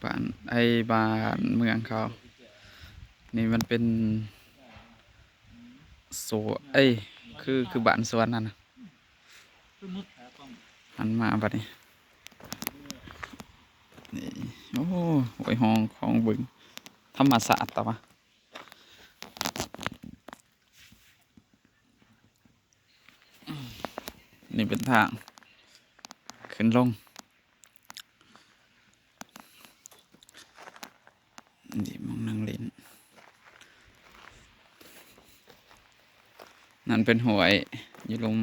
ບ້ານ ໄອ້ ບ້ານເມືອງເຂົາ ນີ້ມັນເປັນສວນ ເອີຍ ຄື ຄືບ້ານສວນຫັ້ນນະ. ຫັນມາບັດນີ້ ນີ້ ໂອ້ ຫ້ວຍຮ່ອງຂອງບຶງ ທຳມະຊາດຕະວະ. ນີ້ເປັນທາງຂຶ້ນລົງ ນີ້ໝ່ອງນັ່ງຫຼິ້ນ ນັ້ນເປັນຫ້ວຍຢູ່ລຸ່ມ.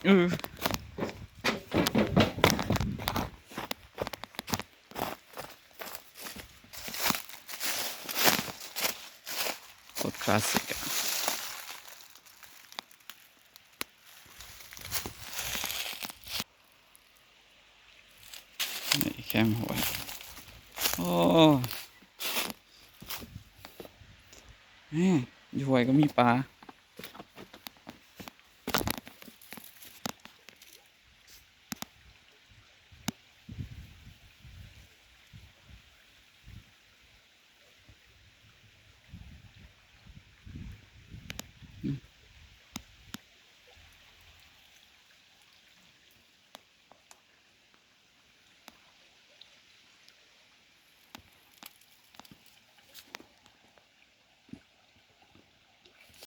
ເອີ ໂຄດຄລາສສິກອະ ນີ້ແຄມຫ້ວຍ ໂອ້ ແມ່ ຢູ່ຫ້ວຍກໍມີປາ.